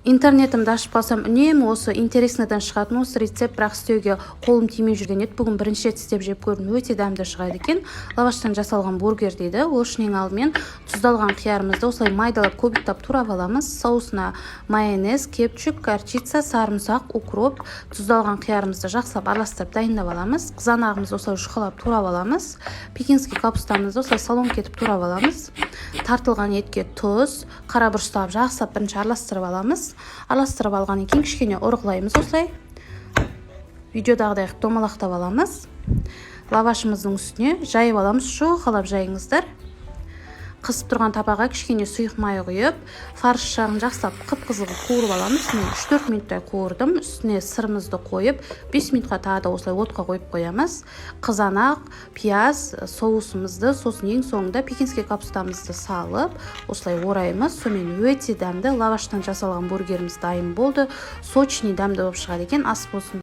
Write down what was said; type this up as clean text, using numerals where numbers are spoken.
Интернетімді ашып қалсам, үнемі осы интересныйдан шығатын осы рецепт, бірақ істеуге қолым тимей жүрген еді. Бүгін бірінші рет істеп жеп көрдім, өте дәмді шығады екен. Лаваштан жасалған бургер дейді. Ол үшін ең алдымен тұздалған қиярымызды осылай майдалап, кубиктап турап аламыз. Соусына майонез, кетчуп, горчица, сарымсақ, укроп, тұздалған қиярымызды жақсылап араластырып, дайындап аламыз. Қызанағымызды осылай жұқалап турап аламыз. Пекинский капустамызды осылай соломка етіп турап аламыз. Тартылған етке тұз, қара бұрыш салып, жақсылап бірінші араластырып аламыз. Араластырып алғаннан кейін кішкене ұрғылаймыз, осылай видеодағыдай қылып домалақтап аламыз. Лавашымыздың үстіне жайып аламыз, жұқалап жайыңыздар. Қызып тұрған табаға кішкене сұйық май құйып, фарш жағын жақсылап қып қызыл қылып қуырып аламыз. Мен 3-4 минуттай қуырдым. Үстіне сырымызды қойып, 5 минутқа тағы да осылай отқа қойып қоямыз. Қызанақ, пияз, соусымызды, сосын ең соңында пекинский капустамызды салып, осылай ораймыз. Сонымен, өте дәмді лаваштан жасалған бургеріміз дайын болды. Сочный, дәмді болып шығады екен. Ас болсын!